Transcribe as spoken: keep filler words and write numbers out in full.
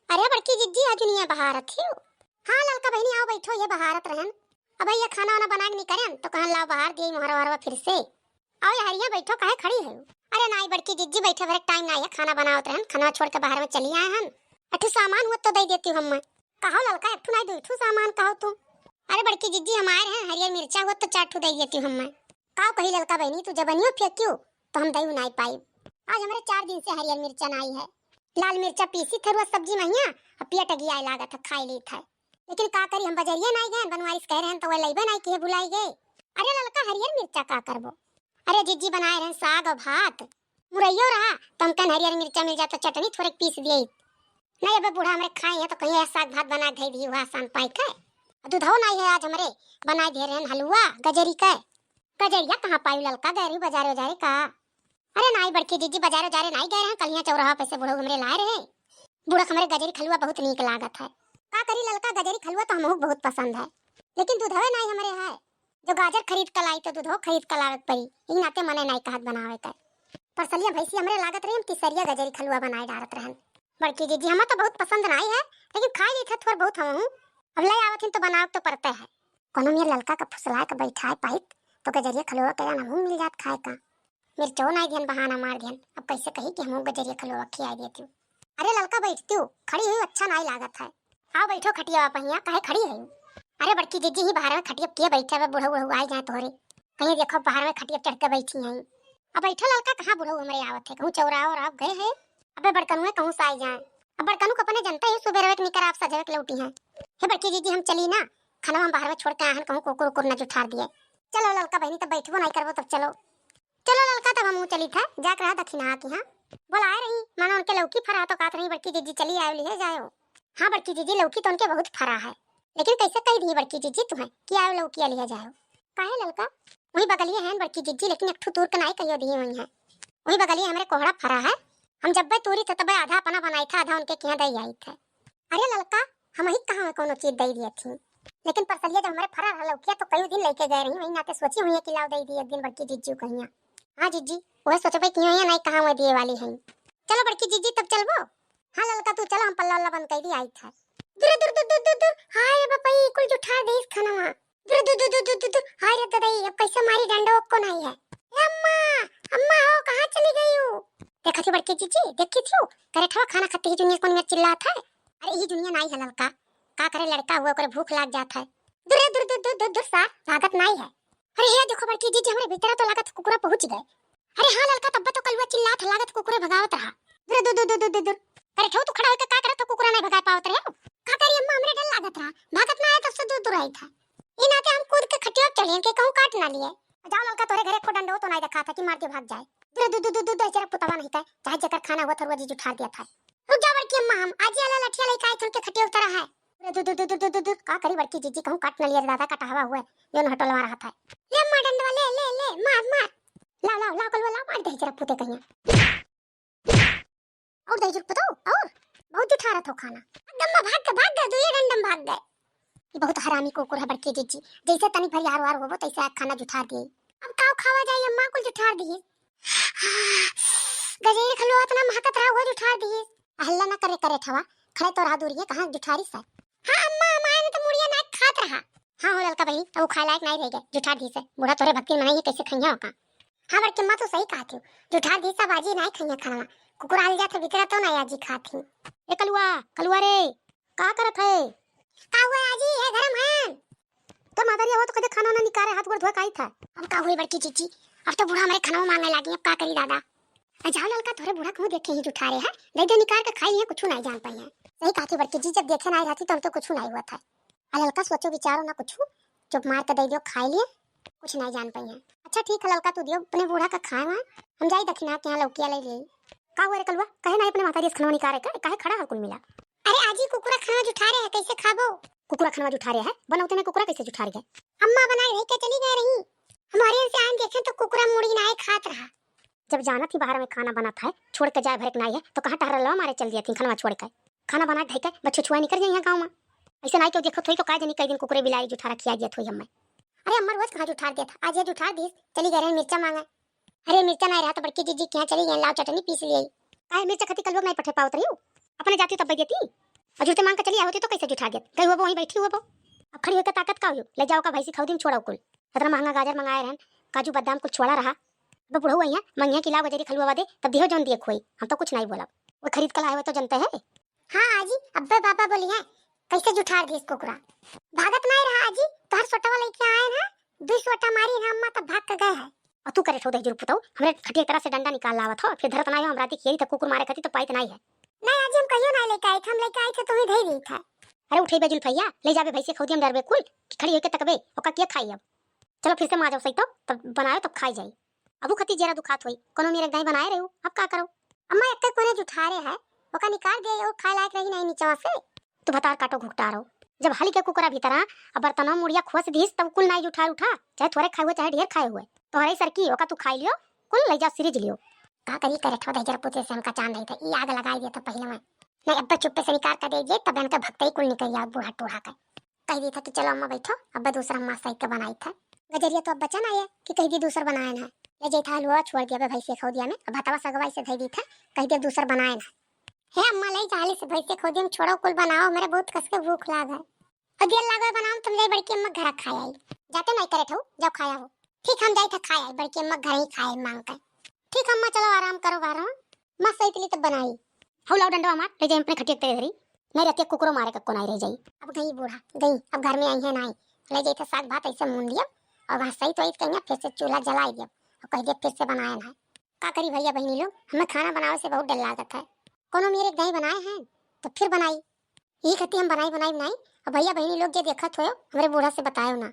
अरे बड़की जिज्जी, आजु निया बहारत हिउ? हाँ ललका बहिनी, आओ बैठो, ये बहारत रहन। अब ये खाना वाना बना के निकरन तो कहन लाओ बहार दिए मोहरा वहरवा फिर से। आओ ये हरिया बैठो, काहे खड़ी है? अरे नाई बड़की जिज्जी, बैठे भरे टाइम नाई है, खाना बनावत रहन, खाना छोड़ के बाहर में चली आए हन। अठू सामान हुआ तो दे देती हूँ हम। कहो ललका, एक ठू नाई, दू ठू सामान कहो तू। अरे बड़की जिज्जी, हम आए रहे, हरियर मिर्चा हुआ तो चार ठू दे देती हूँ हम। काव कही ललका बहिनी, तू जबनियो फेंकियो तो हम दही नाई पाई। आज हमरे चार दिन से हरियर मिर्चा नाई है। लाल मिर्चा पीसी थरुआ सब्जी महिया, अब पेट अगियाए लागत है, खाई लीत है। लेकिन का करी, हम बजरिया नाई गए, बनवारी से कह रहे हैं तो वह लइबे नाई किहे, भुलाई गए। अरे ललका, हरियर मिर्चा का करबो? अरे जिज्जी, बनाए रहे साग और भात, मुरैयो रहा तो हम कहन हरियर मिर्चा मिल जाता, चटनी थोड़े पीस दिए। नहीं, अबे बूढ़ा हमरे खाए हैं तो कहीं यह साग भात बना के धई दी, वह आसान पाई खाए। दूधो नाई है आज हमरे, बनाए दे रहे हैं हलवा गजरी का। गजरिया कहाँ पाई ललका, गए रही बाजारे उजारे का? अरे नाई बड़की जिज्जी, बाजारे उजारे नाई गए रहे, कलिया चौराहा पे से बूढ़ो हमरे लाए रहे। बूढ़ा हमरे गजरी खलुआ बहुत नीक लागत है। का करी ललका, गजरी खलुआ तो हमहू बहुत पसंद है, लेकिन दूधवे नाई हमरे है। जो गाजर खरीद के लाई तो दूधो खरीद के लावे के पड़ी, ई नाते मने नाई कहत बनावे के। परसलिया भैंसी हमरे लागत रही, हम तिसरिया गजरी खलुआ बनाए डारत रहन। बड़की जिज्जी, हमें तो बहुत पसंद नाई है, लेकिन खाई लीत है थोड़ बहुत हमहू। अब ले आवत हिन तो बनावे तो पड़ते है। कोनो मेर ललका का फुसला के बैठाए पाइत तो गजरिया खलुआ के जान हमहू मिल जात खाए का। मिर्चो नाई दिहन, बहाना मार दिहन। अब कैसे कही कि हमहू गजरिया खलुआ खियाए देती हूँ। अरे ललका बैठती हूँ, खड़ी हुई अच्छा नाई लागत है। आओ बैठो खटिया पहिया, काहे खड़ी है? अरे बड़की जिज्जी ही बाहर में खटिया किए बैठे हुए, बूढ़ा बूढ़ा आई जाए तोहरे। कहीं देखो बाहर में खटिया चढ़ के बैठी हैं। अब बैठो ललका, कहाँ बूढ़ा हमरे आवत है, कहूँ चौराहा और आप गए हैं। अबे बड़कनुए कहूँ से आई जाए। अब बड़कनू को अपने जनता ही सुबह रवे के निकर आप सजवे के लौटी हैं। हे बड़की जिज्जी, हम चली ना, खाना हम बाहर में छोड़ के आहन, कहूँ कुकुर उकुर न जुठार दिए। चलो ललका बहिनी, तब बैठबो नहीं करबो, तब चलो। चलो ललका, तब हमहू चली था, जाके रहा दखिनहा की, हाँ। बोलाए रही, मानो उनके लौकी फरा तो कहत रही, बड़की जिज्जी चली आयो, लिहे जायो। हाँ बड़की जिज्जी, लौकी तो उनके बहुत फरा है, लेकिन कैसे कही दी बड़की जिज्जी तुम्हें कि आयो लौकी लिहे जायो? काहे ललका? वही बगलिए हैं बड़की जिज्जी, लेकिन एक ठू दूर के नाई कहियो दिए हुई हैं। वही बगलिए हमरे कोहड़ा फरा है, हम जब तूरी थे तब आधा अपना बनाई था, आधा उनके किहाँ दे आई थे। अरे ललका, हम ही कहाँ में कोनो चीज दे दिए थी, लेकिन परसलिया जब हमरे फरा रहा लौकिया तो कई दिन लेके गए रही, वही नाते सोची हुई है कि लाओ दे दी एक दिन बड़की जिज्जी कहिया। हाँ जिज्जी, वह सोचबे कि हुई है नहीं कहाँ वह दिए वाली है। चलो बड़की जिज्जी तब चलबो। हाँ ललका तू चलो, हम पल्ला उल्ला बंद कर दी आई था। दूर दूर दूर दूर दूर दूर, हाय रे बापा, ई कुल जुठा देस खानवा। दूर दूर दूर दूर दूर दूर दूर, हाय रे ददाई, अब कैसे मारी डंडो को नहीं है। ए अम्मा, अम्मा हो, कहाँ चली गई हो? देखा थी बड़की जिज्जी, देखी थी, करेठवा खाना खाती ही जुनिया कौन मेर चिल्लात है। अरे ई जुनिया नाई है ललका, का करे लड़का हुआ, ओकरे भूख लाग जात है। दूर दूर दूर दूर दूर दूर सार, भागत नाई है। अरे हे देखो बड़की जिज्जी, हमरे भीतरा तो लागत कुकुरा पहुँच गए। अरे हाँ ललका, तब्बा तो कलुआ चिल्लात है, लागत कुकुरे भगावत रहा। दूर दूर दूर दूर दूर दूर। अरे ठो तू खड़ा होके का करत हो, कुकुरा नहीं भगा पावत रहे हो? का करी अम्मा, हमरे डर लागत रहा, भागत ना आए तब से दूर दूर आई था। ई नाते हम कूद के खटिया पे चढ़ियन के कहूँ काट ना लिए। जाओ ललका, तोरे घरे को डंडो तो नहीं देखा था कि मार के भाग जाए। दूर दूर दूर दूर दूर, जरा पुतवा नहीं था, चाहे जेकर खाना हुआ थरुआ जी जुठार दिया था। रुक जाओ बड़की अम्मा, हम आज ही वाला लठिया लेके आए थे, उनके खटिया उतरा है। दूर दूर दूर दूर दूर दूर दूर, का करी बड़की जिज्जी, कहूँ काट ना लिए रे दादा, कटावा हुआ है, यो न हटोलवा रहा था। ले अम्मा डंडवा, ले ले ले, मार मार। लाओ लाओ लाओ कलुआ लाओ, मार दे जरा पुते कहिया। और दही जुर पुताओ, और बहुत जुठारत हो खाना। एकदम में भाग गए, भाग गए, दुइये डंडम भाग गए। ये बहुत हरामी कुकुर है बड़की जिज्जी, जैसे तनी भर यार वार होबो तैसे आग खाना जुठार दिए। अब काव खावा जाई अम्मा, कुल जुठार दिए। गजेर खलुआ इतना महकत रहा, वो जुठार दिए। हल्ला ना करे, करेठवा, खड़े तो रहा दूरिये, कहाँ जुठारी सर। हाँ अम्मा, हमारे ने तो मुड़िया ना खात रहा। हाँ हो ललका बहिनी, अब वो खाए लायक नहीं रह गए, जुठार दी से। बूढ़ा तोरे भक्ति में नहीं है, कैसे खइया होका? हाँ बड़की अम्मा, तू सही कहत हो, जुठार दी सब आजी नहीं खइया खाना, कुकुर आल जात है भीतरा तो नहीं आजी खात ही। ए कलुआ, कलुआ रे, का करत है? का हुआ आजी, है घर में? तो मादरिया हो तो कदे खाना ना निकारे, हाथ गोड़ धोए काई था। अब का हुई बड़की जिज्जी, अब तो बूढ़ा हमारे खाना मांगे लागी, अब का करी दादा? आ जाओ ललका, तोरे बूढ़ा कहूँ देखे ही जुठारे है, दे दे निकाल के खाई है, कुछ नहीं जान पाई है। सही कहती बड़की जी, जब देखे नहीं रहती तो हमके कुछ नहीं हुआ था। आ ललका सोचो विचारो ना कुछ, चुप मार के दे दियो खाए लिए, कुछ नहीं जान पाई है। अच्छा ठीक है ललका, तू दियो अपने बूढ़ा का खाए वहाँ, हम जाई दखिनहा के यहाँ लौकिया ले ले। का हुआ रे कलुआ, कहे नहीं अपने माता जी खाना निकाले का, काहे खड़ा है कुल मिला? अरे आजी, कुकुरा खाना जुठारे है, कैसे खाबो? कुकुरा खाना जुठारे है, बनौते में कुकुरा कैसे जुठार गए? अम्मा बनाए रही के चली गए रही, हमारे यहाँ से आन देखे तो कुकुरा मुड़ी ना खात रहा। जब जानत ही बाहर में खाना बनत है, छोड़ के जाए भरे के नाई है, तो कहाँ टहरलवा मारे चल दिया थी खाना छोड़ के? खाना बना के धइके बच्चो छुआ निकल जाइए गाँव में। ऐसे नाई क्यों देखत होई तो का जानी कई दिन कुकुरे बिलाई जुठारा खिया दिया थोई हमें। अरे अम्मा रोज कहाँ जुठार देत, आज ये जुठार दीस, चली गए रहे मिर्चा मांगे। अरे मिर्चा नहीं रहा तो बड़की जिज्जी के यहाँ चली गए, लाओ चटनी पीस लिए। काहे मिर्चा खती कलुआ नहीं पठे पावत रही हो? अपने जाती तब देती। और जूते मांग के चली आवती तो कैसे जुठार देत? गई हुआ वहीं बैठी हुआ। अब खड़ी होके ताकत का हुई? ले जाओ का भैंसी खौदी में छोड़ो कुल। इतना महंगा गाजर मंगाए रहन, काजू बादाम कुल छोड़ा रहा। अब बुढ़ऊ आई है, मंगिया की लाओ गजरी खलुआ दे, तब दिहो जौन दिए खोई, हम तो कुछ नहीं बोलब। वो खरीद के लाए हुए तो जनते हैं। हाँ आजी, अब्बे बाबा बोली है, कैसे जुठार दिस कुकुरा? भागत नहीं रहा आजी, तोहर सोटवा लेके आए ना, दुई सोटा मारी है अम्मा, तब भाग के गए है। और तू करे ठो दहिजर पुतऊ, हमरे खटिया तरह से डंडा निकाल लावत हो, फिर धरत नहीं हो, हमरा दी खेरी था कुकुर मारे खाती तो पाइत नहीं है। नहीं आजी, हम कहियो नहीं लेके आई थे, हम लेके आई थे, तुम्हें धई दी था। अरे उठे बे जुल्फैया, ले जाबे भैंसे खौदी हम डरबे कुल, कि खड़ी होके तकबे, ओका किया खाई अब। चलो फिर से माँ जाओ सही तो, तब बनायो तब खाई जाई। अबू खती जेरा दुखात होई, कोनो मेरे दाई बनाए रहू, अब का करो? अम्मा एक्के कोने जुठारे है, ओका निकाल दिया, वो खाए लायक रही नहीं नीचवा से। तू भतार काटो घुघटारो, जब हली के कुकुरा भीतर आ, अब बर्तनों मुड़िया खोस दीस, तब कुल नाई जुठार उठा, चाहे थोड़े खाए हुए, चाहे ढेर खाए हुए। तोहरे सर की, ओका तू खाई लियो, कुल ले जाओ सिरिज लियो। का करी करे ठो दहिजर पुते से हमका चांद रही था, ई आग लगाई दिया था पहले में। नहीं, अब्बे चुप्पे से निकाल कर दे दिए, तब इनका भक्तई कुल निकल गया बूढ़ा टूढ़ा के। कह दी था कि चलो अम्मा बैठो, अब्बे दूसरा अम्मा सही के बनाई था। गजरिया तो अब बचा ना ये कि कह दी दूसर बनाए ना। ले जाई था हलवा छोड़ दिया बे भैंसे खौदिया में, अब भतवा सगवा इसे धई दी था, कह दिया दूसर बनाए ना। हे अम्मा, ले जा हाली से भैंसे खौदिया में छोड़ो, कुल बनाओ, मेरे बहुत कस के भूख लाग है। और देर लागे बनाओ, तुम जाई बड़की अम्मा घर खाए आई। जाते नहीं करे ठहू, जाओ खाया हो। ठीक, हम जाई था खाए आई, बड़की अम्मा घर ही खाए मांग के। ठीक अम्मा, चलो आराम करो बाहर में। मस्त सही तली तब बनाई। हौ लाओ डंडवा हमार, ले जाई अपने खटिया के तरे धरी। नहीं रहती कुकुरो मारे का कोनाई रह जाई। अब गई बूढ़ा, गई, अब घर में आई है नाई। ले जाई था साग भात ऐसे मून दिया और वहाँ सही तो आई कहीं फिर से चूल्हा जलाई दिया और कह दिया फिर से बनाए ना। का करी भैया बहनी लोग, हमें खाना बनावे से बहुत डर लागत है। कोनो मेरे दाई बनाए हैं तो फिर बनाई। यही खातिर हम बनाई, बनाई, बनाई। अब भैया बहनी लोग जे देखत हो, हमरे बूढ़ा से बतायो ना।